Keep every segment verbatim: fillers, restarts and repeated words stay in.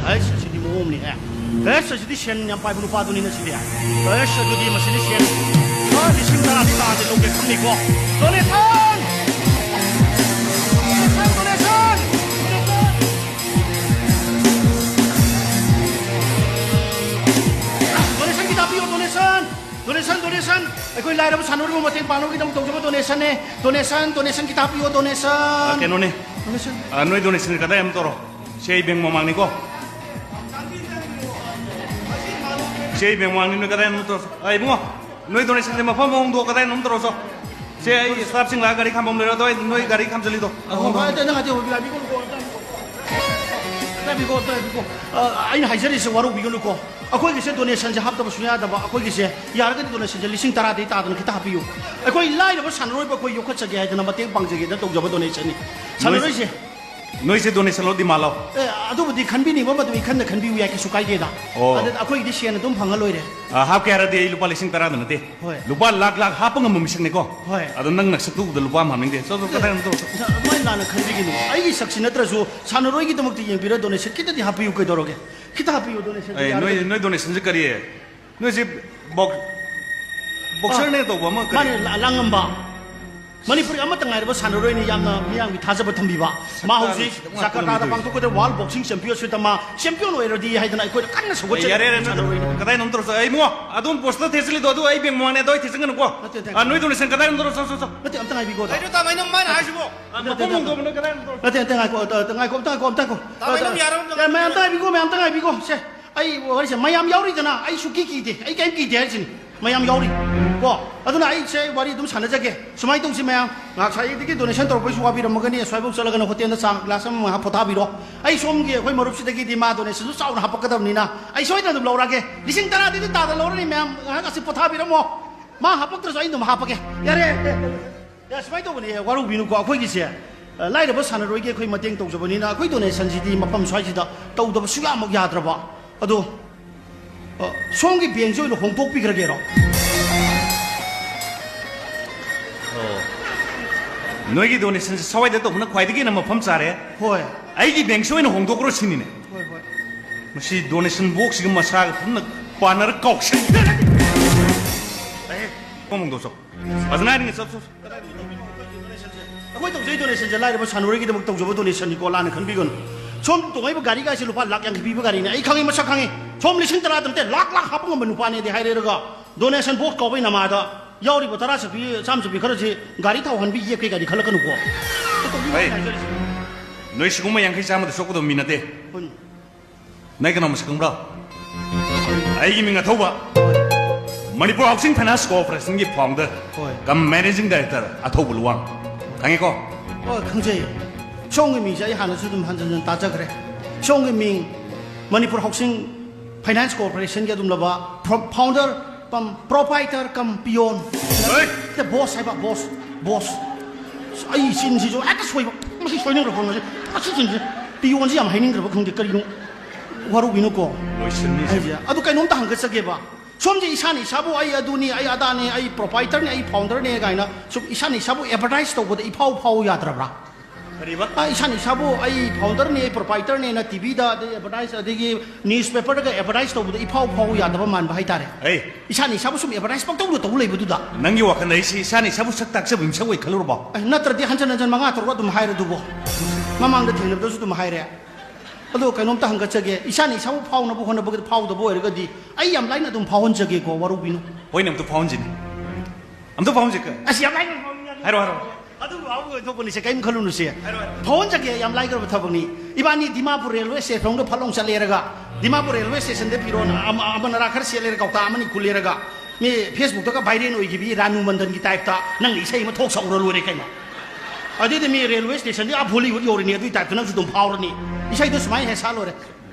ꯑꯩꯁ, ꯑꯁꯤꯗꯤ ꯃꯑꯣꯡꯅꯤꯍꯦ꯫ ꯑꯩꯁ, ꯑꯁꯤꯗꯤ ꯁꯦꯟ ꯌꯥꯝ ꯄꯥꯏꯕ ꯅꯨꯄꯥꯗꯨꯅꯤꯅ ꯁꯤꯗꯤ꯫ ꯑꯩꯁ, ꯑꯗꯨꯗꯤ ꯃꯁꯤꯗꯤ ꯁꯦꯟ ꯂꯨꯄꯥ ꯂꯤꯁꯤꯡ ꯇꯔꯥꯗꯤ ꯇꯥꯗꯤ ꯂꯧꯒꯦ ꯈꯪꯅꯤꯀꯣ꯫ Donation! Donation! Donation! Donation ꯈꯤꯇ ꯍꯥꯞꯄꯤꯌꯣ, donation! Donation, donation! ꯑꯩꯈꯣꯏ ꯂꯥꯏꯔꯕ ꯁꯥꯟꯅꯔꯣꯏꯕꯨ ꯃꯇꯦꯡ ꯄꯥꯡꯅꯕꯒꯤꯗꯃꯛ ꯇꯧꯖꯕ donationꯅꯦ꯫ Donation, donation ꯈꯤꯇ ꯍꯥꯞꯄꯤꯌꯣ, donation! ꯑ, ꯀꯩꯅꯣꯅꯦ꯫ Donation꯫ ꯑ, ꯅꯣꯏ donation ꯀꯗꯥꯏ ꯑꯃ ꯇꯧꯔꯣ꯫ ꯁꯤ ꯑꯩ bank ꯃꯃꯥꯡꯅꯤꯀꯣ꯫ ꯁꯤ ꯑꯩ bank ꯃꯃꯥꯡꯅꯤ, ꯅꯣꯏ ꯀꯗꯥꯏꯅꯣ ꯑꯃ ꯇꯧꯔꯣ꯫ ꯑ, ꯏꯕꯨꯡꯉꯣ, ꯅꯣꯏ donationꯁꯦ ꯃꯐꯝ ꯑꯃ ꯍꯣꯡꯗꯣꯛꯑꯣ, ꯀꯗꯥꯏꯅꯣ ꯑꯃ ꯇꯧꯔꯣ ꯆꯣ꯫ ꯁꯦ, ꯑꯩ staffꯁꯤꯡ ꯂꯥꯛꯑ ꯒꯥꯔꯤ ꯈꯥꯝꯕꯝ ꯂꯩꯔꯣ, ꯑꯗꯣ ꯑꯩ ꯅꯣꯏ ꯒꯥꯔꯤ ꯈꯥꯝꯖꯜꯂꯤꯗꯣ꯫ ꯑꯍꯣ, ꯍꯣꯏ, ꯑꯗꯣ ꯅꯪ ꯑꯗꯨ ꯍꯧꯕꯤꯔꯣ, ꯍꯥꯏꯕꯤꯒꯅꯨꯀꯣ, ꯑꯝꯇ ꯍꯥꯏꯕꯤꯒꯣ, ꯑꯝꯇ ꯍꯥꯏꯕꯤꯒꯣ꯫ ꯑ, ꯑꯩꯅ ꯍꯥꯏꯖꯔꯤꯁꯦ ꯋꯥꯔꯧꯕꯤꯒꯅꯨꯀꯣ꯫ ꯑꯩꯈꯣꯏꯒꯤꯁꯦ donationꯁꯦ ꯍꯥꯞꯇꯕ ꯁꯨꯡꯌꯥ ꯌꯥꯗꯕ꯫ ꯑꯩꯈꯣꯏꯒꯤꯁꯦ ꯌꯥꯔꯒꯗꯤ donationꯁꯦ ꯂꯤꯁꯤꯡ ꯇꯔꯥꯗꯩ ꯇꯥꯗꯅ ꯈꯤꯇ ꯍꯥꯞꯄꯤꯌꯨ꯫ ꯑꯩꯈꯣꯏ ꯂꯥꯏꯔꯕ ꯁꯥꯟꯅꯔꯣꯏꯕ ꯑꯩꯈꯣꯏ ꯌꯣꯛꯈꯠꯆꯒꯦ ꯍꯥꯏꯗꯅ ꯃꯇꯦꯡ ꯄꯥꯡꯖꯒꯦꯗꯅ ꯇꯧꯖꯕ donationꯅꯤ꯫ ꯁꯥꯟꯅꯔꯣꯏꯁꯦ꯫ ꯅꯣꯏꯁꯦ donationꯂꯣ, demand ꯂꯣ? ꯑꯦ, ꯑꯗꯨꯕꯨꯗꯤ ꯈꯟꯕꯤꯅꯤꯡꯕ ꯃꯇꯝ ꯏꯈꯟꯗ ꯈꯟꯕꯤꯌꯨ ꯌꯥꯏ, ꯀꯩꯁꯨ ꯀꯥꯏꯗꯦꯗ꯫ ꯑꯣ꯫ ꯑꯗ ꯑꯩꯈꯣꯏꯒꯤꯗꯤ ꯁꯦꯟ ꯑꯗꯨꯝ ꯐꯪꯉ ꯂꯣꯏꯔꯦ꯫ ꯑ, ꯍꯥꯞꯀꯦ ꯍꯥꯏꯔꯗꯤ ꯑꯩ ꯂꯨꯄꯥ ꯂꯤꯁꯤꯡ ꯇꯔꯥꯗ ꯅꯠꯇꯦ꯫ ꯍꯣꯏ꯫ ꯂꯨꯄꯥ ꯂꯥꯛ ꯂꯥꯛ ꯍꯥꯞꯄ ꯉꯝꯕ ꯃꯤꯁꯛꯅꯤꯀꯣ꯫ ꯍꯣꯏ꯫ ꯑꯗꯣ ꯅꯪ ꯅꯁꯛꯇꯨ ꯎꯕꯗ ꯂꯨꯄꯥ ꯑꯃ ꯍꯥꯞꯅꯤꯡꯗꯦ꯫ ꯆꯣ, ꯆꯣ, ꯀꯗꯥꯏꯅꯣ ꯇꯧꯔꯣ, ꯆꯣ꯫ ꯑꯗꯨꯃꯥꯏꯅ ꯂꯥꯟꯅ ꯈꯟꯕꯤꯒꯅꯨ꯫ ꯑꯩꯒꯤ ꯁꯛꯁꯤ ꯅꯠꯇ꯭ꯔꯁꯨ ꯁꯥꯟꯅꯔꯣꯏꯒꯤꯗꯃꯛꯇ ꯌꯦꯡꯕꯤꯔ donation ꯈꯤꯇꯗꯤ ꯍꯥꯞꯄꯤꯌꯨ, ꯀꯩꯗꯧꯔꯒꯦ? ꯈꯤꯇ ꯍꯥꯞꯄꯤꯌꯨ donation ꯑꯩ, ꯅꯣꯏ, ꯌꯥꯔꯒꯗꯤ꯫ ꯅꯣꯏ donationꯁꯦ ꯀꯔꯤ? ꯅꯣꯏꯁꯦ box-, boxerꯅꯦ ꯑ, ꯇꯧꯕ ꯑꯃ ꯀꯔꯤ? ꯃꯥꯅꯦ, ꯂ-, ꯂꯥꯡꯉꯝꯕ꯫ ꯃꯅꯤꯄꯨꯔꯒꯤ ꯑꯃꯠꯇ ꯉꯥꯏꯔꯕ ꯁꯥꯟꯅꯔꯣꯏꯅꯤ, ꯌꯥꯝꯅ ꯃꯤꯌꯥꯝꯒꯤ ꯊꯥꯖꯕ ꯊꯝꯕꯤꯕ꯫ ꯃꯥ ꯍꯧꯖꯤꯛ ꯁꯛꯇꯥꯁꯤꯗ ꯖꯀꯥꯔꯇꯥꯗ ꯄꯥꯡꯊꯣꯛꯀꯗꯕ World Boxing Championshipꯇ ꯃꯥ champion ꯑꯣꯏꯔꯗꯤ ꯍꯥꯏꯗꯅ ꯑꯩꯈꯣꯏꯅ ꯀꯟꯅ ꯑꯦ, ꯌꯥꯔꯦ, ꯌꯥꯔꯦ, ꯁꯧꯒꯠꯆꯔꯤꯕ ꯅꯣꯏ ꯁꯥꯟꯅꯔꯣꯏꯅꯤ꯫ ꯀꯗꯥꯏꯅꯣꯝ ꯇꯧꯔꯁꯨ꯫ ꯑꯩ ꯏꯕꯨꯡꯉꯣ, ꯑꯗꯣꯝ poster ꯊꯦꯠꯆꯜꯂꯤꯗꯣ, ꯑꯗꯨ ꯑꯩ bank ꯃꯃꯥꯡꯅꯦ, ꯑꯗꯣ ꯑꯩ ꯊꯦꯠꯆꯟꯒꯅꯨꯀꯣ꯫ ꯅꯠꯇꯦ, ꯅꯠꯇꯦ꯫ ꯑ, ꯅꯣꯏ donation ꯀꯗꯥꯏꯅꯣꯝ ꯇꯧꯔꯣ, ꯆꯣ, ꯆꯣ, ꯆꯣ꯫ ꯅꯠꯇꯦ, ꯑꯝꯇ ꯉꯥꯏꯕꯤꯀꯣ, ꯀꯩꯅꯣ ꯇꯥꯃꯣ, ꯑꯩꯅ ꯃꯥꯅ ꯍꯥꯏꯁꯤꯕꯣ? ꯑ, ꯅꯠꯇꯦ, ꯃꯐꯝ ꯅꯠꯇꯦ, ꯍꯣꯡꯗꯣꯛꯑꯣ, ꯅꯣꯏ ꯀꯗꯥꯏꯅꯣꯝ ꯇꯧꯔꯣ꯫ ꯅꯠꯇꯦ, ꯅꯠꯇꯦ, ꯉꯥꯏꯈꯣ, ꯑ, ꯑ, ꯉꯥꯏꯈꯣ, ꯑꯝꯇ ꯉꯥꯏꯈꯣ, ꯑꯝꯇ ꯉꯥꯏꯈꯣ꯫ ꯇꯥꯃꯣ, ꯑ, ꯑꯩ ꯑꯗꯨꯝ ꯌꯥꯔꯦ, ꯑꯝꯇ ꯑꯦ, ꯃꯌꯥꯝ ꯑꯝꯇ ꯉꯥꯏꯕꯤꯀꯣ, ꯃꯌꯥꯝ ꯑꯝꯇ ꯉꯥꯏꯕꯤꯀꯣ꯫ ꯁꯦ, ꯑꯩ ꯋꯥꯔꯤꯁꯦ, ꯃꯌꯥꯝ ꯌꯥꯎꯔꯤꯗꯅ, ꯑꯩ ꯁꯨꯛꯀꯤ ꯀꯤꯗꯦ, ꯑꯩ ꯀꯩꯝ ꯀꯤꯗꯦ ꯍꯥꯏꯁꯤꯅꯤ꯫ ꯃꯌꯥꯝ ꯌꯥꯎꯔꯤ꯫ ꯀꯣ? ꯑꯗꯨꯅ ꯑꯩꯁꯦ ꯋꯥꯔꯤ ꯑꯗꯨꯝ ꯁꯥꯟꯅꯖꯒꯦ꯫ ꯁꯨꯃꯥꯏꯅ ꯇꯧꯁꯤ ꯃꯌꯥꯝ, ꯉꯥꯏꯍꯥꯛ ꯁ꯭ꯋꯥꯏꯗꯒꯤ donation ꯇꯧꯔꯛꯄꯩꯁꯨ ꯋꯥꯕꯤꯔꯝꯃꯒꯅꯤ, ꯑꯁ꯭ꯋꯥꯏꯐꯥꯎ ꯆꯠꯂꯒꯅ ꯍꯣꯇꯦꯜꯗ ꯆꯥ glass ꯑꯃ ꯉꯥꯏꯍꯥꯛ ꯄꯣꯊꯥꯕꯤꯔꯣ꯫ ꯑꯩ ꯁꯣꯝꯒꯤ ꯑꯩꯈꯣꯏ ꯃꯔꯨꯞꯁꯤꯗꯒꯤꯗꯤ ꯃꯥ donationꯁꯨ ꯆꯥꯎꯅ ꯍꯥꯞꯄꯛꯀꯗꯕꯅꯤꯅ ꯑꯩ ꯁꯣꯏꯗꯅ ꯑꯗꯨꯝ ꯂꯧꯔꯛꯑꯒꯦ꯫ ꯂꯤꯁꯤꯡ ꯇꯔꯥꯗꯤ ꯑꯗꯨꯝ ꯇꯥꯗ ꯂꯧꯔꯅꯤ ꯃꯌꯥꯝ, ꯉꯥꯏꯍꯥꯛ ꯑꯁꯤ ꯄꯣꯊꯥꯕꯤꯔꯝꯃꯣ꯫ ꯃꯥ ꯍꯥꯞꯄꯛꯇ꯭ꯔꯁꯨ ꯑꯩ ꯑꯗꯨꯝ ꯍꯥꯞꯄꯒꯦ꯫ ꯌꯥꯔꯦ꯫ ꯌꯥ, ꯁꯨꯃꯥꯏꯅ ꯇꯧꯕꯅꯦ, ꯋꯥꯔꯧꯕꯤꯅꯨꯀꯣ, ꯑꯩꯈꯣꯏꯒꯤꯁꯦ, ꯑ, ꯂꯥꯏꯔꯕ ꯁꯥꯟꯅꯔꯣꯏꯒꯤ ꯑꯩꯈꯣꯏ ꯃꯇꯦꯡ ꯇꯧꯖꯕꯅꯤꯅ ꯑꯩꯈꯣꯏ donationꯁꯤꯗꯤ ꯃꯐꯝ ꯁ꯭ꯋꯥꯏꯁꯤꯗ ꯇꯧꯗꯕ ꯁꯨꯡꯌꯥꯃꯛ ꯌꯥꯗ꯭ꯔꯕ꯫ ꯑꯗꯣ, ꯑ, ꯁꯣꯝꯒꯤ bankꯁꯦ ꯑꯣꯏꯅ ꯍꯣꯡꯗꯣꯛꯄꯤꯈ꯭ꯔꯒꯦꯔꯣ? ꯑꯣ꯫ ꯅꯣꯏꯒꯤ donationꯁꯦ ꯁ꯭ꯋꯥꯏꯗ ꯇꯧꯕꯅ ꯈ꯭ꯋꯥꯏꯗꯒꯤ ꯍꯦꯟꯅ ꯃꯐꯝ ꯆꯥꯔꯦ꯫ ꯍꯣꯏ꯫ ꯑꯩꯒꯤ bankꯁꯦ ꯑꯣꯏꯅ ꯍꯣꯡꯗꯣꯛꯈ꯭ꯔꯣ ꯁꯤꯅꯤꯅꯦ꯫ ꯍꯣꯏ, ꯍꯣꯏ꯫ ꯃꯁꯤ donation boxꯁꯤꯒ ꯃꯁꯥꯒ ꯄꯨꯟꯅ ꯄꯥꯟꯅꯔ ꯀꯥꯎꯁꯟꯈ꯭ꯔꯦ꯫ ꯑꯦ, ꯀꯣꯡꯗꯣ ꯆꯣ꯫ ꯐꯖꯅ ꯍꯥꯏꯅꯤꯡꯉꯦ, ꯆꯣ, ꯆꯣ꯫ ꯑꯩꯈꯣꯏ ꯇꯧꯖꯩ donationꯁꯦ ꯂꯥꯏꯔꯕ ꯁꯥꯟꯅꯔꯣꯏꯒꯤꯗꯃꯛ ꯇꯧꯖꯕ donationꯅꯤꯀꯣ, ꯂꯥꯟꯅ ꯈꯟꯕꯤꯒꯅꯨ꯫ ꯁꯣꯝ ꯇꯣꯡꯉꯛꯏꯕ ꯒꯥꯔꯤꯒꯥꯏꯁꯦ ꯂꯨꯄꯥ ꯂꯥꯛ ꯌꯥꯡꯈꯩ ꯄꯤꯕ ꯒꯥꯔꯤꯅꯦ, ꯑꯩ ꯈꯪꯉꯤ, ꯃꯁꯛ ꯈꯪꯉꯤ꯫ ꯁꯣꯝ ꯂꯤꯁꯤꯡ ꯇꯔꯥ ꯅꯠꯇꯦ, ꯂꯥꯛ ꯂꯥꯛ ꯍꯥꯞꯄ ꯉꯝꯕ ꯅꯨꯄꯥꯅꯦꯗꯤ ꯍꯥꯏꯔꯦꯔꯒ, donation box ꯀꯥꯎꯕꯩ ꯅꯃꯥꯗ ꯌꯥꯎꯔꯤꯕ ꯇꯔꯥ ꯆꯠꯄꯤ, ꯆꯥꯝ ꯆꯠꯄꯤ ꯈꯔꯁꯤ ꯒꯥꯔꯤ ꯊꯥꯎ ꯍꯟꯕꯤ ꯌꯦꯞꯀꯦ ꯒꯥꯔꯤ ꯈꯜꯂꯛꯀꯅꯨꯀꯣ꯫ ꯍꯩ, ꯅꯣꯏ ꯁꯤꯒꯨꯝꯕ ꯌꯥꯡꯈꯩ ꯆꯥꯝꯃꯗ ꯁꯣꯛꯀꯗꯕ ꯃꯤ ꯅꯠꯇꯦ꯫ ꯍꯣꯏꯅꯦ꯫ ꯅꯪ ꯀꯅꯥ ꯃꯁꯛ ꯈꯪꯕ꯭ꯔꯣ? ꯑꯩꯒꯤ ꯃꯤꯡ ꯑꯊꯧꯕ꯫ ꯃꯅꯤꯄꯨꯔ ꯍꯥꯎꯁꯤꯡ ꯐꯥꯏꯅꯥꯟꯁ ꯀꯣꯑꯣꯄꯔꯦꯁꯟꯒꯤ founder ꯍꯣꯏ꯫ Cum managing director ꯑꯊꯧꯕ ꯂꯨꯋꯥꯡ꯫ ꯈꯪꯉꯦꯀꯣ? ꯍꯣꯏ, ꯈꯪꯖꯩ꯫ ꯁꯣꯝꯒꯤ ꯃꯤꯡꯁꯦ ꯑꯩ ꯍꯥꯟꯅꯁꯨ ꯑꯗꯨꯝ ꯍꯟꯖꯟ ꯍꯟꯖꯟ ꯇꯥꯖꯈ꯭ꯔꯦ꯫ ꯁꯣꯝꯒꯤ ꯃꯤꯡ ꯃꯅꯤꯄꯨꯔ ꯍꯥꯎꯁꯤꯡ ꯐꯥꯏꯅꯥꯟꯁ ꯀꯣꯑꯣꯄꯔꯦꯁꯟꯒꯤ ꯑꯗꯨꯝꯂꯕ ꯐꯥꯎꯟꯗꯔ ꯀꯝ ꯄ꯭ꯔꯣꯄꯥꯏꯇꯔ ꯀꯝ ꯄꯤꯌꯣꯟ꯫ ꯍꯣꯏ꯫ ꯕꯣꯁ ꯍꯥꯏꯕ, ꯕꯣꯁ, ꯕꯣꯁ꯫ ꯑꯩ ꯆꯤꯟꯁꯤꯁꯨ ꯍꯦꯛꯇ ꯁꯣꯏꯕ꯫ ꯃꯁꯤ ꯁꯣꯏꯅꯤꯡꯈ꯭ꯔꯕ ꯈꯪꯗꯦ꯫ ꯃꯁꯤ ꯆꯤꯟꯁꯤ ꯄꯤꯌꯣꯟꯁꯤ ꯌꯥꯝ ꯍꯥꯏꯅꯤꯡꯈ꯭ꯔꯕ ꯈꯪꯗꯦ, ꯀꯔꯤꯅꯣ? ꯋꯥꯔꯧꯕꯤꯅꯨꯀꯣ꯫ ꯂꯣꯏꯁꯤꯟꯅꯤꯁꯦ꯫ ꯑꯩꯁꯦ ꯑꯗꯨ ꯀꯩꯅꯣꯝꯇ ꯍꯪꯒꯠꯆꯒꯦꯕ꯫ ꯁꯣꯝꯁꯦ ꯏꯁꯥꯅ ꯏꯁꯥꯕꯨ "ꯑꯩ ꯑꯗꯨꯅꯤ, ꯑꯩ ꯑꯗꯥꯅꯤ, ꯑꯩ ꯄ꯭ꯔꯣꯄꯥꯏꯇꯔꯅꯤ, ꯑꯩ ꯐꯥꯎꯟꯗꯔꯅꯤ" ꯀꯥꯏꯅ ꯁꯨꯝ ꯏꯁꯥꯅ ꯏꯁꯥꯕꯨ ꯑꯦꯗꯚꯔꯇꯥꯏꯁ ꯇꯧꯕꯗ ꯏꯐꯥꯎ ꯐꯥꯎ ꯌꯥꯗ꯭ꯔꯕ꯭ꯔꯥ? ꯀꯔꯤꯕ? ꯑ, ꯏꯁꯥꯅ ꯏꯁꯥꯕꯨ "ꯑꯩ ꯐꯥꯎꯟꯗꯔꯅꯤ, ꯑꯩ ꯄ꯭ꯔꯣꯄꯥꯏꯇꯔꯅꯦꯅ" ꯇꯤꯚꯤꯗ, ꯑꯗꯩ ꯑꯦꯗꯚꯔꯇꯥꯏꯁ, ꯑꯗꯒꯤ ꯅ꯭ꯌꯨꯁꯄꯦꯄꯔꯗꯒ ꯑꯦꯗꯚꯔꯇꯥꯏꯁ ꯇꯧꯕꯗ ꯏꯐꯥꯎ ꯐꯥꯎ ꯌꯥꯗꯕ ꯃꯥꯟꯕ ꯍꯥꯏꯇꯥꯔꯦ꯫ ꯑꯩ ꯏꯁꯥꯅ ꯏꯁꯥꯕꯨ ꯁꯨꯝ ꯑꯦꯗꯚꯔꯇꯥꯏꯁ ꯄꯪꯇꯧꯗ ꯇꯧ ꯂꯩꯕꯗꯨꯗ꯫ ꯅꯪꯒꯤ ꯋꯥꯈꯜꯗ ꯑꯩꯁꯤ ꯏꯁꯥꯅ ꯏꯁꯥꯕꯨ ꯁꯛ ꯇꯥꯛꯆꯕ ꯃꯤꯁꯛ ꯑꯣꯏ ꯈꯜꯂꯨꯔꯕꯣ? ꯑꯩ ꯅꯠꯇ꯭ꯔꯗꯤ ꯍꯟꯖꯟ ꯍꯟꯖꯟ ꯃꯉꯥ ꯇꯔꯨꯛ ꯑꯗꯨꯝ ꯍꯥꯏꯔꯗꯨꯕꯣ꯫ ꯃꯃꯥꯡꯗ ꯊꯦꯡꯅꯕꯗꯁꯨ ꯑꯗꯨꯝ ꯍꯥꯏꯔꯦ꯫ ꯑꯗꯣ ꯀꯩꯅꯣꯝꯇ ꯍꯪꯒꯠꯆꯒꯦ, ꯏꯁꯥꯅ ꯏꯁꯥꯕꯨ ꯐꯥꯎꯅꯕ ꯍꯣꯠꯅꯕꯗ ꯐꯥꯎꯗꯕ ꯑꯣꯏꯔꯒꯗꯤ ꯑꯩ ꯌꯥꯝ ꯂꯥꯏꯅ ꯑꯗꯨꯝ ꯐꯥꯎꯍꯟꯖꯒꯦꯀꯣ, ꯋꯥꯔꯧꯕꯤꯅꯨ꯫ ꯍꯣꯏꯅꯦ, ꯑꯝꯇ ꯐꯥꯎꯍꯟꯁꯤꯅꯦ꯫ ꯑꯝꯇ ꯐꯥꯎꯍꯟꯁꯤꯀꯣ꯫ ꯑꯁ, ꯌꯥꯝ ꯂꯥꯏꯅ ꯐꯥꯎꯍꯟꯖꯒꯦ꯫ ꯍꯥꯏꯔꯣ, ꯍꯥꯏꯔꯣ꯫ ꯑꯗꯨ ꯐꯥꯎꯕ ꯑꯣꯏꯊꯣꯛꯄꯅꯤꯁꯦ, ꯀꯔꯤꯝ ꯈꯜꯂꯨꯅꯨꯁꯦ꯫ ꯍꯥꯏꯔꯣ, ꯍꯥꯏꯔꯣ꯫ ꯐꯥꯎꯍꯟꯖꯒꯦ, ꯌꯥꯝ ꯂꯥꯏꯈ꯭ꯔꯕ ꯊꯕꯛꯅꯤ꯫ ꯏꯕꯥꯅꯤ ꯗꯤꯃꯥꯄꯨꯔ ꯔꯦꯜꯋꯦ ꯁ꯭ꯇꯦꯁꯟꯗ ꯐꯠ ꯂꯥꯎ ꯆꯠꯂꯦꯔꯒ, ꯗꯤꯃꯥꯄꯨꯔ ꯔꯦꯜꯋꯦ ꯁ꯭ꯇꯦꯁꯟꯗ ꯐꯤꯔꯣꯟ ꯑꯃ, ꯑꯃ ꯅꯔꯥ ꯈꯔ ꯁꯦꯠꯂꯦꯔꯒ, ꯀꯧꯇꯥ ꯑꯃꯅꯤ ꯈꯨꯜꯂꯦꯔꯒ, ꯃꯤ ꯐꯦꯁꯕꯨꯛꯇꯒ ꯚꯥꯏꯔꯦꯜ ꯑꯣꯏꯈꯤꯕꯤ ꯔꯥꯅꯨ ꯃꯟꯗꯟꯒꯤ ꯇꯥꯏꯞꯇ ꯅꯪꯅ ꯏꯁꯩ ꯑꯃ ꯊꯣꯛ ꯁꯛꯎꯔ ꯂꯣꯏꯔꯦ ꯀꯩꯅꯣ꯫ ꯑꯗꯨꯏꯗꯤ ꯃꯤ ꯔꯦꯜꯋꯦ ꯁ꯭ꯇꯦꯁꯟꯗꯤ ꯑꯥ ꯕꯣꯂꯤꯋꯨꯗ ꯌꯧꯔꯤꯅꯤ, ꯑꯗꯨꯏ ꯇꯥꯏꯞꯇ ꯅꯪꯁꯨ ꯑꯗꯨꯝ ꯐꯥꯎꯔꯅꯤ꯫ ꯏꯁꯩꯗꯣ ꯁꯨꯃꯥꯏꯅ ꯍꯦꯛ ꯁꯥ ꯂꯣꯏꯔꯦ꯫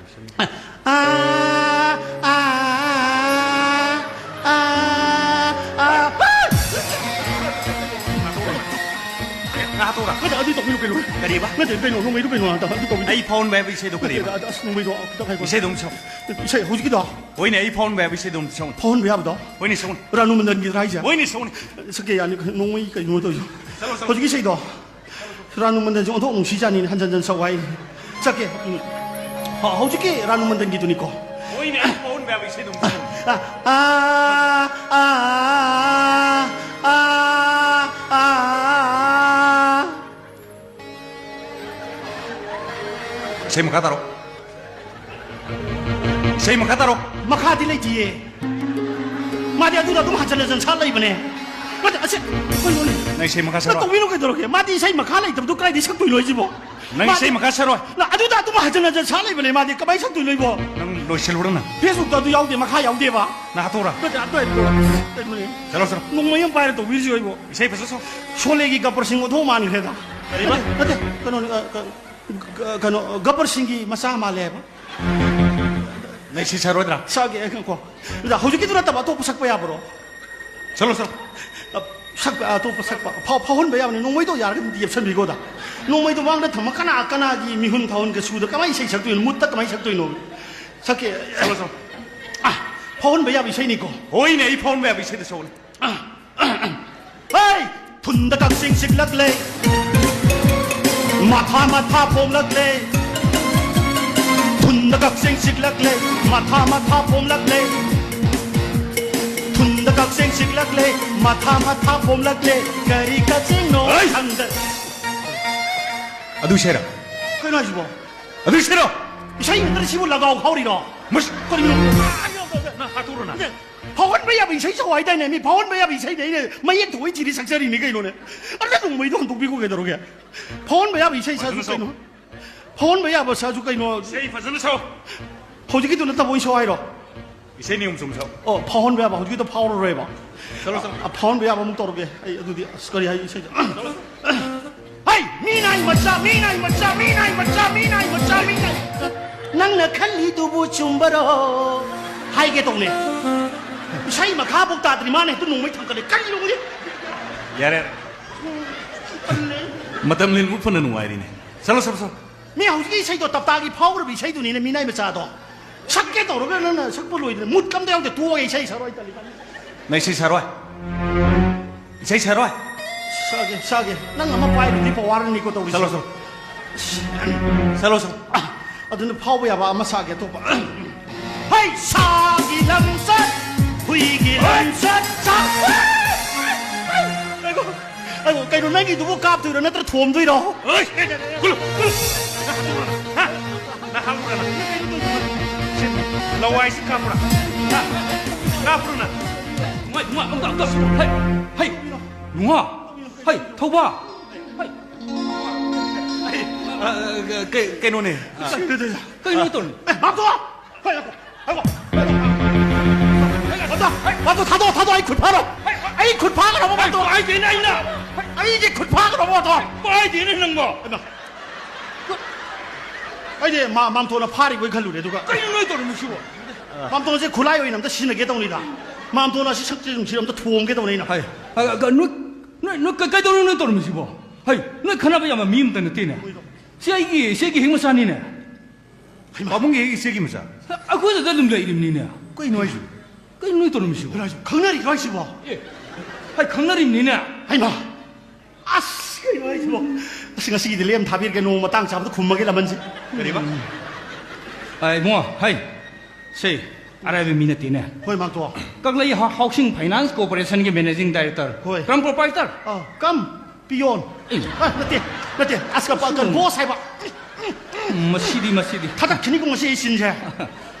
ꯑꯥ, ꯑꯥ, ꯑꯥ, ꯑꯥ꯫ ꯉꯥ ꯇꯧꯔꯥ? ꯅꯠꯇꯦ, ꯑꯗꯨ ꯇꯧꯕꯤꯌꯨ ꯀꯩꯅꯣ꯫ ꯀꯔꯤꯕ? ꯅꯠꯇꯦ, ꯀꯩꯅꯣ, ꯅꯣꯡꯃꯩꯗꯨ ꯀꯩꯅꯣ, ꯑꯗꯨ ꯇꯧꯕꯤꯌꯨ꯫ ꯑꯩ ꯐꯥꯎꯟꯕ ꯍꯥꯏꯕ ꯏꯁꯩꯗꯣ ꯀꯔꯤꯕ? ꯑꯁ, ꯅꯣꯡꯃꯩꯗꯣ ꯈꯤꯇꯪ ꯍꯥꯏꯈꯣ꯫ ꯏꯁꯩꯗꯣ ꯑꯃꯨꯛ ꯁꯛꯎ꯫ ꯏꯁꯩ ꯍꯧꯖꯤꯛꯀꯤꯗꯣ? ꯍꯣꯏꯅꯦ, ꯑꯩ ꯐꯥꯎꯟꯕ ꯍꯥꯏꯕ ꯏꯁꯩꯗꯣ ꯑꯃꯨꯛ ꯁꯛꯎ꯫ ꯐꯥꯎꯟꯕ ꯌꯥꯕꯗꯣ? ꯍꯣꯏꯅꯦ, ꯁꯛꯎꯅꯦ꯫ ꯔꯥꯅꯨ ꯃꯟꯗꯟꯒꯤꯗ꯭ꯔꯥ ꯍꯥꯏꯁꯦ? ꯍꯣꯏꯅꯦ, ꯁꯛꯎꯅꯦ꯫ ꯁꯛꯀꯦ ꯌꯥꯅꯤ, ꯅꯣꯡꯃꯩ ꯀꯩꯅꯣ ꯇꯧꯔꯤꯁꯦ꯫ ꯁꯛꯎ, ꯁꯛꯎ꯫ ꯍꯧꯖꯤꯛꯀꯤ ꯏꯁꯩꯗꯣ? ꯔꯥꯅꯨ ꯃꯟꯗꯟꯁꯦ ꯑꯣꯟꯊꯣꯛ ꯅꯨꯡꯁꯤꯖꯥꯠꯅꯤꯅꯦ, ꯍꯟꯖꯟ ꯍꯟꯖꯟ ꯁꯛꯎ ꯍꯥꯏꯅꯤ꯫ ꯁꯛꯀꯦ꯫ ꯎꯝ꯫ ꯍ-, ꯍꯧꯖꯤꯛꯀꯤ ꯔꯥꯅꯨ ꯃꯟꯗꯟꯒꯤꯗꯨꯅꯤꯀꯣ꯫ ꯍꯣꯏꯅꯦ, ꯑꯩ ꯄꯥꯎꯟ ꯃꯌꯥꯝ ꯏꯁꯩ ꯑꯗꯨꯝ ꯁꯛꯑꯣ꯫ ꯑꯥ, ꯑꯥ, ꯑꯥ, ꯑꯥ, ꯑꯥ꯫ ꯏꯁꯩ ꯃꯈꯥ ꯇꯥꯔꯣ꯫ ꯏꯁꯩ ꯃꯈꯥ ꯇꯥꯔꯣ꯫ ꯃꯈꯥꯗꯤ ꯂꯩꯇꯤꯌꯦ꯫ ꯃꯥꯗꯤ ꯑꯗꯨꯗ ꯑꯗꯨꯝ ꯍꯟꯖꯟ ꯍꯟꯖꯟ ꯁꯥ ꯂꯩꯕꯅꯦ꯫ ꯅꯠꯇꯦ, ꯑꯁꯤ, ꯀꯩꯅꯣꯅꯦ꯫ ꯅꯪ ꯏꯁꯩ ꯃꯈꯥ ꯅꯪ ꯁꯛꯂꯣ꯫ ꯇꯧꯕꯤꯅꯣ ꯀꯩꯗꯧꯔꯒꯦ? ꯃꯥꯗꯤ ꯏꯁꯩ ꯃꯈꯥ ꯂꯩꯇꯕꯗꯨ ꯀꯗꯥꯏꯗꯒꯤ ꯁꯛꯇꯣꯏꯅꯣ ꯍꯥꯏꯁꯤꯕꯣ? ꯅꯪ ꯃꯥꯗꯤ ꯏꯁꯩ ꯃꯈꯥ ꯁꯛꯂꯣꯏ꯫ ꯅ ꯑꯗꯨꯗ ꯑꯗꯨꯝ ꯍꯟꯖꯟ ꯍꯟꯖꯟ ꯁꯥ ꯂꯩꯕꯅꯦ꯫ ꯃꯥꯗꯤ ꯀꯃꯥꯏꯅ ꯁꯛꯇꯣꯏꯅꯣ ꯑꯩꯕꯣ? ꯅꯪ ꯂꯣꯏꯁꯤꯜꯂꯨꯔꯣ ꯅꯪ꯫ Facebook-ꯇ ꯑꯗꯨ ꯌꯥꯎꯗꯦ, ꯃꯈꯥ ꯌꯥꯎꯗꯦꯕ꯫ ꯅꯪ ꯍꯥꯠꯇꯣꯛꯎꯔꯥ? ꯅꯠꯇꯦ, ꯑꯗꯨ ꯀꯩꯅꯣꯅꯦ꯫ ꯆꯠꯂꯣ, ꯆꯠꯂꯣ꯫ ꯅꯣꯡꯃꯩ ꯑꯃ ꯄꯥꯏꯔ ꯇꯧꯕꯤꯔꯤꯁꯤ ꯑꯩꯕꯣ꯫ ꯏꯁꯩ ꯐꯖ ꯁꯛꯑꯣ꯫ ꯁꯣꯂꯦꯒꯤ ꯒꯕꯔ ꯁꯤꯡ ꯑꯣꯟꯊꯣꯛ ꯃꯥꯟꯈ꯭ꯔꯦꯗ꯫ ꯀꯔꯤꯕ? ꯅꯠꯇꯦ, ꯅꯠꯇꯦ, ꯀꯩꯅꯣꯅꯦ, ꯑ, ꯀ-, ꯀ-, ꯀꯩꯅꯣ, ꯒꯕꯔ ꯁꯤꯡꯒꯤ ꯃꯆꯥ ꯃꯥꯜꯂꯦ ꯍꯥꯏꯕ꯫ ꯅꯪ ꯏꯁꯩ ꯁꯛꯑꯔꯣꯏꯗ꯭ꯔꯥ? ꯁꯛꯑꯒꯦ, ꯉꯥꯏꯈꯣ꯫ ꯑꯗꯨꯗ ꯍꯧꯖꯤꯛꯀꯤꯗꯨ ꯅꯠꯇꯕ ꯑꯇꯣꯞꯄ ꯁꯛꯄ ꯌꯥꯕ꯭ꯔꯣ? ꯆꯠꯂꯣ, ꯆꯠꯂꯣ꯫ ꯑ, ꯁꯛꯄ, ꯑꯇꯣꯞꯄ ꯁꯛꯄ꯫ ꯐꯥꯎ-, ꯐꯥꯎꯍꯟꯕ ꯌꯥꯕꯅꯤ꯫ ꯅꯣꯡꯃꯩꯗꯣ ꯌꯥꯔꯒꯗꯤ ꯑꯝꯇ ꯌꯦꯞꯁꯟꯕꯤꯈꯣꯗ꯫ ꯅꯣꯡꯃꯩꯗꯣ ꯃꯥꯡꯗ ꯊꯝꯃ ꯀꯅꯥ, ꯀꯅꯥꯒꯤ ꯃꯤꯍꯨꯟ ꯊꯥꯍꯨꯟꯒ ꯁꯨꯗ ꯀꯃꯥꯏꯅ ꯏꯁꯩ ꯁꯛꯇꯣꯏꯅꯣ? ꯃꯨꯠꯇ ꯀꯃꯥꯏꯅ ꯁꯛꯇꯣꯏꯅꯣ? ꯁꯛꯀꯦ꯫ ꯆꯠꯂꯣ, ꯆꯠꯂꯣ꯫ ꯑ, ꯐꯥꯎꯍꯟꯕ ꯌꯥꯕ ꯏꯁꯩꯅꯤꯀꯣ꯫ ꯍꯣꯏꯅꯦ, ꯑꯩ ꯐꯥꯎꯍꯟꯕ ꯌꯥꯕ ꯏꯁꯩꯗ ꯁꯛꯎꯅꯦ꯫ ꯑ, ꯑ, ꯑ꯫ ꯍꯩ! ꯊꯨꯟꯗ ꯀꯛꯆꯦꯡ ꯆꯤꯛꯂꯛꯂꯦ꯫ ꯃꯊꯥ ꯃꯊꯥ ꯄꯣꯝꯂꯛꯂꯦ꯫ ꯊꯨꯟꯗ ꯀꯛꯆꯦꯡ ꯆꯤꯛꯂꯛꯂꯦ꯫ ꯃꯊꯥ ꯃꯊꯥ ꯄꯣꯝꯂꯛꯂꯦ꯫ ꯊꯨꯟꯗ ꯀꯛꯆꯦꯡ ꯆꯤꯛꯂꯛꯂꯦ꯫ ꯃꯊꯥ ꯃꯊꯥ ꯄꯣꯝꯂꯛꯂꯦ꯫ ꯀꯔꯤ ꯀꯛꯆꯦꯡꯅꯣ ꯍꯩ! ꯈꯪꯗ-, ꯑꯗꯨ ꯏꯁꯩꯔꯣ? ꯀꯩꯅꯣ ꯍꯥꯏꯁꯤꯕꯣ? ꯑꯗꯨ ꯏꯁꯩꯔꯣ? ꯏꯁꯩ ꯅꯠꯇ꯭ꯔ ꯁꯤꯕꯨ ꯂꯒꯥꯎ ꯈꯥꯎꯔꯤꯔꯣ? ꯃꯁ-, ꯀꯔꯤꯅꯣ? ꯅꯪ ꯍꯥꯠꯇꯣꯛꯎꯔꯣ ꯅꯪ꯫ ꯐꯥꯎꯍꯟꯕ ꯌꯥꯕ ꯏꯁꯩ ꯁꯛꯑꯣ ꯍꯥꯏꯗꯥꯏꯅꯦ? ꯃꯤ ꯐꯥꯎꯍꯟꯕ ꯌꯥꯕ ꯏꯁꯩꯅꯦ ꯑꯩꯅ ꯃꯌꯦꯛ ꯊꯣꯛꯏ ꯊꯤꯔꯤ ꯁꯛꯆꯔꯤꯅꯤ ꯀꯩꯅꯣꯅꯦ꯫ ꯑꯗ ꯅꯣꯡꯃꯩꯗꯣ ꯍꯟꯗꯣꯛꯄꯤꯈꯣ ꯀꯩꯗꯧꯔꯒꯦ? ꯐꯥꯎꯍꯟꯕ ꯌꯥꯕ ꯏꯁꯩ ꯁꯛꯑꯁꯨ ꯐꯖꯅ ꯁꯛꯑꯣ꯫ ꯀꯩꯅꯣ? ꯐꯥꯎꯍꯟꯕ ꯌꯥꯕ ꯁꯛꯑꯁꯨ ꯀꯩꯅꯣ? ꯏꯁꯩ ꯐꯖꯅ ꯁꯛꯑꯣ꯫ ꯍꯧꯖꯤꯛꯀꯤꯗꯨ ꯅꯠꯇꯕ ꯑꯣꯏꯅ ꯁꯛꯑꯣ ꯍꯥꯏꯔꯣ? ꯏꯁꯩ ꯅꯤꯌꯣꯝ ꯆꯨꯝ ꯁꯛꯑꯣ꯫ ꯑꯣ, ꯐꯥꯎꯍꯟꯕ ꯌꯥꯕ ꯍꯧꯖꯤꯛꯀꯤꯗꯣ ꯐꯥꯎꯔꯔꯣꯏꯕ꯫ ꯆꯠꯂꯣ, ꯆꯠꯂꯣ꯫ ꯑ, ꯐꯥꯎꯍꯟꯕ ꯌꯥꯕ ꯑꯃꯨꯛ ꯇꯧꯔꯒꯦ꯫ ꯑꯩ ꯑꯗꯨꯗꯤ ꯑꯁ ꯀꯔꯤ ꯍꯥꯏ ꯏꯁꯩꯗ? ꯆꯠꯂꯣ꯫ ꯍꯩ! ꯃꯤꯅꯥꯏ ꯃꯆꯥ, ꯃꯤꯅꯥꯏ ꯃꯆꯥ, ꯃꯤꯅꯥꯏ ꯃꯆꯥ, ꯃꯤꯅꯥꯏ ꯃꯆꯥ, ꯃꯤꯅꯥꯏ ꯃꯆꯥ꯫ ꯅꯪꯅ ꯈꯜꯂꯤꯗꯨꯕꯨ ꯆꯨꯝꯕꯔꯣ? ꯍꯥꯏꯒꯦ ꯇꯧꯅꯦ꯫ ꯏꯁꯩ ꯃꯈꯥꯐꯥꯎ ꯇꯥꯗ꯭ꯔꯤ ꯃꯥꯅ ꯍꯦꯛꯇ ꯅꯣꯡꯃꯩ ꯊꯥꯡꯒꯠꯂꯦ꯫ ꯀꯔꯤꯅꯣ ꯈꯪꯗꯦ꯫ ꯌꯥꯔꯦ꯫ ꯇꯜꯂꯦ꯫ ꯃꯇꯝ ꯂꯦꯟꯕ ꯐꯅ ꯅꯨꯡꯉꯥꯏꯔꯤꯅꯦ꯫ ꯆꯠꯂꯣ, ꯆꯠꯂꯣ, ꯆꯠꯂꯣ꯫ ꯃꯤ ꯍꯧꯖꯤꯛꯀꯤ ꯏꯁꯩꯗꯣ ꯇꯞꯇꯥꯒꯤ ꯐꯥꯎꯈ꯭ꯔꯕ ꯏꯁꯩꯗꯨꯅꯤꯅꯦ, ꯃꯤꯅꯥꯏ ꯃꯆꯥꯗꯣ꯫ ꯁꯛꯀꯦ ꯇꯧꯔꯒ ꯅꯪꯅ ꯁꯛꯄ ꯂꯣꯏꯗ꯭ꯔꯦ꯫ ꯃꯨꯠ ꯀꯝꯗ ꯌꯥꯎꯗꯦ꯫ ꯇꯣꯛꯑꯒꯦ, ꯏꯁꯩ ꯁꯛꯑꯔꯣꯏ, ꯇꯜꯂꯤ, ꯇꯜꯂꯤ꯫ ꯅꯪ ꯏꯁꯩ ꯁꯛꯑꯔꯣꯏ? ꯏꯁꯩ ꯁꯛꯑꯔꯣꯏ? ꯁꯛꯑꯒꯦ, ꯁꯛꯑꯒꯦ꯫ ꯅꯪ ꯑꯃ ꯄꯥꯏꯔꯨꯗꯤ ꯄꯋꯥꯔꯅꯤꯀꯣ ꯇꯧꯔꯤꯁꯦ꯫ ꯆꯠꯂꯣ, ꯆꯠꯂꯣ꯫ ꯆꯠꯂꯣ, ꯆꯠꯂꯣ꯫ ꯑ, ꯑꯗꯨꯅ ꯐꯥꯎꯕ ꯌꯥꯕ ꯑꯃ ꯁꯥꯒꯦ ꯑꯇꯣꯞꯄ꯫ ꯍꯩ! ꯁꯥꯒꯤ ꯂꯝꯆꯠ, ꯍꯨꯏꯒꯤ ꯂꯝꯆꯠ, ꯆꯥꯛ-, ꯑꯩꯕꯣ, ꯑꯩꯕꯣ, ꯀꯩꯅꯣ, ꯅꯪꯒꯤꯗꯨꯕꯨ ꯀꯥꯞꯇꯣꯏꯔꯣ ꯅꯠꯇ꯭ꯔ ꯊꯣꯝꯗꯣꯏꯔꯣ? ꯍꯩ! ꯀꯨꯜꯂꯨ, ꯀꯨꯜꯂꯨ! ꯅꯍꯥꯟ ꯎꯔꯕ? ꯍꯥ? ꯅꯍꯥꯟ ꯎꯔꯕ? ꯁꯤ ꯂꯋꯥꯏꯁꯤ ꯀꯥꯞꯄ꯭ꯔꯥ? ꯍꯥ? ꯀꯥꯞꯄ꯭ꯔꯣ ꯅꯪ? ꯅꯨꯡꯉꯥꯏ, ꯅꯨꯡꯉꯥꯏ, ꯑꯝꯇ, ꯑꯝꯇ! ꯍꯩ! ꯍꯩ! ꯅꯨꯡꯉꯥ! ꯍꯩ! ꯊꯧꯕ! ꯍꯩ! ꯑꯩ, ꯑ, ꯀꯩ-, ꯀꯩꯅꯣꯅꯦ꯫ ꯀꯩꯅꯣ ꯇꯧꯔꯤ? ꯑꯦ, ꯃꯥꯝꯇꯣꯟ! ꯍꯣꯏ, ꯉꯥꯏꯈꯣ, ꯉꯥꯏꯈꯣ꯫ ꯃꯥꯝꯇꯣꯟ, ꯃꯥꯝꯇꯣꯟ, ꯊꯥꯗꯣꯛꯑꯣ, ꯊꯥꯗꯣꯛꯑꯣ, ꯑꯩ ꯈꯨꯠ ꯐꯥꯔꯣ꯫ ꯑꯩ ꯈꯨꯠ ꯐꯥꯒꯗꯧꯕ, ꯃꯥꯝꯇꯣꯟ! ꯍꯥꯏꯗꯦꯅꯦ ꯑꯩꯅ! ꯑꯩꯒꯤ ꯈꯨꯠ ꯐꯥꯒꯗꯧꯕ, ꯃꯥꯝꯇꯣꯟ! ꯍꯥꯏꯗꯦꯅꯦ ꯅꯪꯕꯣ! ꯍꯩꯃꯥ! ꯑꯩꯗꯤ ꯃꯥ-, ꯃꯥꯝꯇꯣꯟꯅ ꯐꯥꯔꯤꯕꯣꯏ ꯈꯜꯂꯨꯔꯦ, ꯑꯗꯨꯒ꯫ ꯀꯩꯅꯣ ꯅꯣꯏ ꯇꯧꯔꯝꯃꯤꯁꯤꯕꯣ? ꯃꯥꯝꯇꯣꯟꯁꯦ ꯈꯨꯠꯂꯥꯏ ꯑꯣꯏꯅ ꯑꯝꯇ ꯁꯤꯖꯤꯟꯅꯒꯦ ꯇꯧꯅꯤꯗ꯫ ꯃꯥꯝꯇꯣꯟ ꯑꯁꯤ ꯁꯛꯁꯦ ꯅꯨꯡꯁꯤꯔ ꯑꯝꯇ ꯊꯣꯝꯒꯦ ꯇꯧꯅꯤ ꯑꯩꯅ꯫ ꯍꯥꯏ, ꯑ, ꯑ, ꯅꯣꯏ, ꯅꯣꯏ, ꯅꯣꯏ ꯀ-, ꯀꯩꯗꯧꯔꯤꯅꯣ ꯅꯣꯏ ꯇꯧꯔꯝꯃꯤꯁꯤꯕꯣ? ꯍꯩ, ꯅꯣꯏ ꯈꯟꯅꯕ ꯌꯥꯕ ꯃꯤ ꯑꯝꯇ ꯅꯠꯇꯦꯅꯦ꯫ ꯁꯤ ꯑꯩꯒꯤ, ꯁꯤ ꯑꯩꯒꯤ ꯍꯦꯛ ꯃꯆꯥꯅꯤꯅꯦ꯫ ꯍꯩꯃꯥ! ꯄꯥꯕꯨꯡꯒꯤ ꯍꯦꯛ ꯏꯆꯦꯒꯤ ꯃꯆꯥ? ꯑꯩꯈꯣꯏꯗ ꯑꯗꯨꯝ ꯂꯩꯔꯤꯕꯅꯤꯅꯦ꯫ ꯀꯩꯅꯣ ꯍꯥꯏꯁꯤꯕꯣ? ꯀꯩꯅꯣ ꯅꯣꯏ ꯇꯧꯔꯝꯃꯤꯁꯤꯕꯣ? ꯀꯩꯅꯣ ꯍꯥꯏꯁꯤꯕꯣ? ꯈꯪꯅꯔꯤꯔꯣ ꯍꯥꯏꯁꯤꯕꯣ? ꯑꯦ, ꯍꯩ, ꯈꯪꯅꯔꯤꯕꯅꯤꯅꯦ꯫ ꯍꯩꯃꯥ! ꯑꯁ, ꯀꯩꯅꯣ ꯍꯥꯏꯁꯤꯕꯣ? ꯑꯁ, ꯉꯁꯤꯒꯤꯗꯤ ꯂꯦꯝ ꯊꯥꯕꯤꯔꯒꯦ, ꯅꯣꯡꯃ ꯃꯇꯥꯡ ꯆꯥꯕꯗ ꯈꯨꯝꯃꯒꯦ, ꯂꯃꯟꯁꯤ꯫ ꯀꯔꯤꯕ? ꯑ, ꯏꯕꯨꯡꯉꯣ, ꯍꯩ, ꯁꯦ, ꯑꯔꯥꯏꯕ ꯃꯤ ꯅꯠꯇꯦꯅꯦ꯫ ꯍꯣꯏ, ꯃꯥꯝꯇꯣ꯫ ꯀꯪꯂꯩ ꯍꯥ-, ꯍꯥꯎꯁꯤꯡ ꯐꯥꯏꯅꯥꯟꯁ ꯀꯣꯔꯄꯣꯔꯦꯁꯟꯒꯤ ꯃꯦꯅꯦꯖꯤꯡ ꯗꯥꯏꯔꯦꯛꯇꯔ꯫ ꯍꯣꯏ꯫ ꯀꯝ ꯄ꯭ꯔꯣꯄꯥꯏꯇꯔ꯫ ꯑꯥ, ꯀꯝ ꯄꯤꯌꯣꯟ꯫ ꯑꯦ꯫ ꯑ, ꯅꯠꯇꯦ, ꯅꯠꯇꯦ, ꯑꯁ, ꯀ-, ꯀ-, ꯕꯣꯁ ꯍꯥꯏꯕ꯫ ꯎꯝ, ꯃꯁꯤꯗꯤ, ꯃꯁꯤꯗꯤ꯫ ꯊꯥꯗꯠꯈꯤꯅꯤꯀꯣ ꯉꯁꯤ ꯑꯩ ꯁꯤꯟꯁꯦ꯫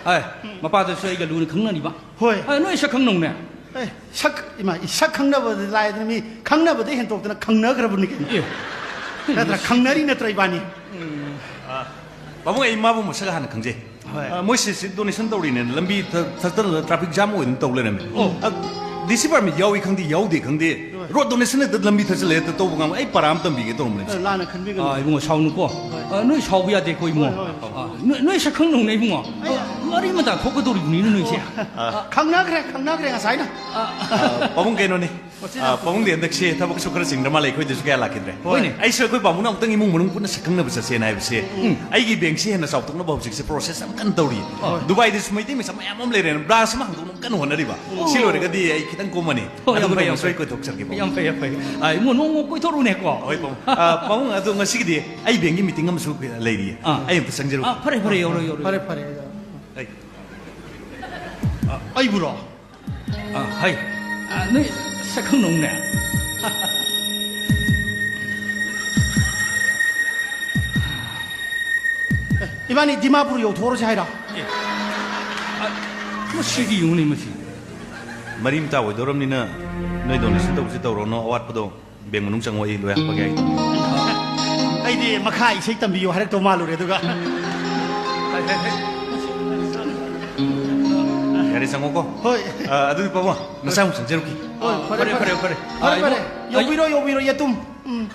ꯍꯥꯏ, ꯃꯄꯥꯗꯨꯁꯨ ꯑꯩꯒ ꯂꯨꯅ ꯈꯪꯅꯔꯤꯕ꯫ ꯍꯣꯏ꯫ ꯑ, ꯅꯣꯏ ꯁꯛ ꯈꯪꯅꯧꯅꯦ꯫ ꯑꯦ, ꯁꯛ, ꯏꯃꯥ, ꯏ-, ꯁꯛ ꯈꯪꯅꯕꯗꯤ ꯂꯥꯏꯗꯅ ꯃꯤ ꯈꯪꯅꯕꯗꯩ ꯍꯦꯟꯗꯣꯛꯇꯅ ꯈꯪꯅꯈ꯭ꯔꯕꯅꯤ ꯀꯩꯅꯣ꯫ ꯑꯦ꯫ ꯅꯠꯇ꯭ꯔ ꯈꯪꯅꯔꯤ ꯅꯠꯇ꯭ꯔ ꯏꯕꯥꯅꯤ? ꯎꯝ꯫ ꯑ, ꯄꯥꯕꯨꯡ, ꯑꯩ ꯃꯥꯕꯨ ꯃꯁꯛ ꯍꯥꯟꯅ ꯈꯪꯖꯩ꯫ ꯍꯣꯏ꯫ ꯑ, ꯃꯣꯏ ꯁꯤ, ꯁꯤ ꯗꯣꯅꯦꯁꯟ ꯇꯧꯔꯤꯅꯦꯅ ꯂꯝꯕꯤ ꯊ-, ꯊꯠꯇꯅ ꯇ꯭ꯔꯥꯐꯤꯛ ꯖꯥꯝ ꯑꯣꯏꯗꯅ ꯇꯧ ꯂꯩꯔꯝꯃꯦ꯫ ꯑꯣ꯫ ꯑ, ꯗꯤ ꯁꯤ ꯄꯥꯔꯃꯤꯠ ꯌꯥꯎꯏ ꯈꯪꯗꯦ, ꯌꯥꯎꯗꯦ ꯈꯪꯗꯦ, ꯍꯣꯏ꯫ ꯔꯣꯗ ꯗꯣꯅꯦꯁꯟ ꯍꯦꯛꯇ ꯂꯝꯕꯤ ꯊꯠꯆꯜꯂꯦ, ꯍꯦꯛꯇ ꯇꯧꯕ ꯉꯝ-, ꯑꯩ ꯄꯔꯥ ꯑꯃ ꯇꯝꯕꯤꯒꯦ ꯇꯧꯔꯝꯕꯅꯦ꯫ ꯑ, ꯂꯥꯟꯅ ꯈꯟꯕꯤꯒꯅꯨ꯫ ꯑ, ꯏꯕꯨꯡꯉꯣ, ꯁꯥꯎꯅꯨꯀꯣ꯫ ꯍꯣꯏ꯫ ꯑ, ꯅꯣꯏ ꯁꯥꯎꯕ ꯌꯥꯗꯦꯀꯣ, ꯏꯕꯨꯡꯉꯣ꯫ ꯍꯣꯏ, ꯍꯣꯏ, ꯍꯣꯏ꯫ ꯑ, ꯅꯣꯏ, ꯅꯣꯏ ꯁꯛ ꯈꯪꯅꯧꯅꯦ, ꯏꯕꯨꯡꯉꯣ꯫ ꯑꯩ ꯑ, ꯃꯔꯤ ꯃꯇꯥ ꯊꯣꯛꯀꯗꯧꯔꯤꯕꯅꯤꯅꯦ ꯅꯣꯏꯁꯦ꯫ ꯑꯣ꯫ ꯑ, ꯈꯪꯅꯈ꯭ꯔꯦ, ꯈꯪꯅꯈ꯭ꯔꯦ ꯉꯁꯥꯏꯅ꯫ ꯑ, ꯑ, ꯄꯥꯕꯨꯡ ꯀꯩꯅꯣꯅꯦ꯫ ꯑ, ꯄꯥꯕꯨꯡꯗꯤ ꯍꯟꯗꯛꯁꯦ ꯊꯕꯛꯁꯨ ꯈꯔ ꯆꯤꯟꯗ꯭ꯔ ꯃꯥꯜꯂꯦ, ꯑꯩꯈꯣꯏꯗꯁꯨ ꯀꯌꯥ ꯂꯥꯛꯈꯤꯗ꯭ꯔꯦ꯫ ꯍꯣꯏꯅꯦ꯫ ꯑꯩꯁꯨ ꯑꯩꯈꯣꯏ ꯄꯥꯕꯨꯡꯅ ꯑꯃꯨꯛꯇꯪ ꯏꯃꯨꯡ ꯃꯅꯨꯡ ꯄꯨꯟꯅ ꯁꯛꯈꯪꯅꯕ ꯆꯠꯁꯦꯅ ꯍꯥꯏꯕꯁꯦ, ꯎꯝ꯫ ꯑꯩꯒꯤ ꯕꯦꯡꯁꯤ ꯍꯦꯟꯅ ꯆꯥꯎꯊꯣꯛꯅꯕ ꯍꯧꯖꯤꯛꯁꯦ ꯄ꯭ꯔꯣꯁꯦꯁ ꯌꯥꯝ ꯀꯟꯅ ꯇꯧꯔꯤ꯫ ꯍꯣꯏ꯫ ꯗꯨꯕꯥꯏꯗꯁꯨ ꯃꯩꯇꯩ ꯃꯆꯥ ꯃꯌꯥꯝ ꯑꯃ ꯂꯩꯔꯦꯅ, ꯕ꯭ꯔꯥꯟꯁ ꯑꯃ ꯍꯥꯡꯗꯣꯛꯅꯕ ꯀꯟꯅ ꯍꯣꯠꯅꯔꯤꯕ꯫ ꯑꯣ꯫ ꯁꯤ ꯂꯣꯏꯔꯒꯗꯤ ꯑꯩ ꯈꯤꯇꯪ ꯀꯣꯝꯃꯅꯤ꯫ ꯍꯣꯏ, ꯌꯥꯝ ꯑꯗꯨꯒ ꯐꯩ, ꯌꯥꯝ ꯅꯣꯡꯃ ꯁꯣꯏ ꯐꯩ꯫ ꯀꯣꯏꯊꯣꯛꯆꯔꯒꯦ, ꯄꯥꯕꯨꯡ꯫ ꯌꯥꯝ ꯐꯩ, ꯌꯥꯝ ꯐꯩ꯫ ꯑ, ꯏꯃꯨꯡ ꯅꯣꯡꯃ ꯀꯣꯏꯊꯣꯔꯛꯎꯅꯦꯀꯣ꯫ ꯍꯣꯏ, ꯄꯥꯕꯨꯡ꯫ ꯑ, ꯄꯥꯕꯨꯡ, ꯑꯗꯣ ꯉꯁꯤꯒꯤꯗꯤ ꯑꯩ ꯕꯦꯡꯒꯤ ꯃꯤꯇꯤꯡ ꯑꯃꯁꯨ ꯂꯩꯔꯤꯌꯦ꯫ ꯑꯥ꯫ ꯑꯩ ꯑꯝꯇ ꯆꯪꯖꯔꯨꯒꯦ꯫ ꯑꯥ, ꯐꯔꯦ, ꯐꯔꯦ, ꯌꯧꯔꯣ, ꯌꯧꯔꯣ꯫ ꯐꯔꯦ, ꯐꯔꯦ꯫ ꯑꯩ꯫ ꯑ, ꯑꯩꯕꯨꯔꯣ? ꯑ, ꯍꯩ꯫ ꯑ, ꯅꯣꯏ ꯁꯛꯈꯪꯅꯧꯅꯦ꯫ ꯏꯕꯥꯅꯤ ꯗꯤꯃꯥꯄꯨꯔ ꯌꯧꯊꯣꯛꯎꯔꯁꯦ ꯍꯥꯏꯔꯣ? ꯑꯦ꯫ ꯑ, ꯃꯁꯤꯒꯤ ꯌꯦꯡꯉꯨꯅꯦ, ꯃꯁꯤ꯫ ꯃꯔꯤ ꯃꯇꯥ ꯑꯣꯏꯗꯧꯔꯕꯅꯤꯅ ꯅꯣꯏ donation ꯇꯧꯕꯁꯤ ꯇꯧꯔꯣꯅꯣ, ꯑꯋꯥꯠꯄꯗꯣ ꯕꯦꯡ ꯃꯅꯨꯡ ꯆꯪꯉꯣ, ꯑꯩ ꯂꯣꯏ ꯍꯥꯞꯄꯒꯦ ꯍꯥꯏꯗꯣ꯫ ꯑꯩꯗꯤ ꯃꯈꯥ ꯏꯁꯩ ꯇꯝꯕꯤꯌꯨ ꯍꯥꯏꯔꯛꯇꯧ ꯃꯥꯜꯂꯨꯔꯦ, ꯑꯗꯨꯒ꯫ ꯌꯥꯔꯦ, ꯆꯪꯉꯣꯀꯣ꯫ ꯍꯣꯏ꯫ ꯑ, ꯑꯗꯨꯗꯤ ꯄꯥꯕꯨꯡ, ꯃꯁꯥ ꯑꯃꯨꯛ ꯆꯪꯖꯔꯨꯈꯤ꯫ ꯍꯣꯏ, ꯐꯔꯦ, ꯐꯔꯦ, ꯐꯔꯦ꯫ ꯐꯔꯦ, ꯑ, ꯐꯔꯦ꯫ ꯏꯕꯨꯡ, ꯌꯧꯕꯤꯔꯣ, ꯌꯧꯕꯤꯔꯣ, ꯌꯦꯇꯨꯝ꯫ ꯎꯝ꯫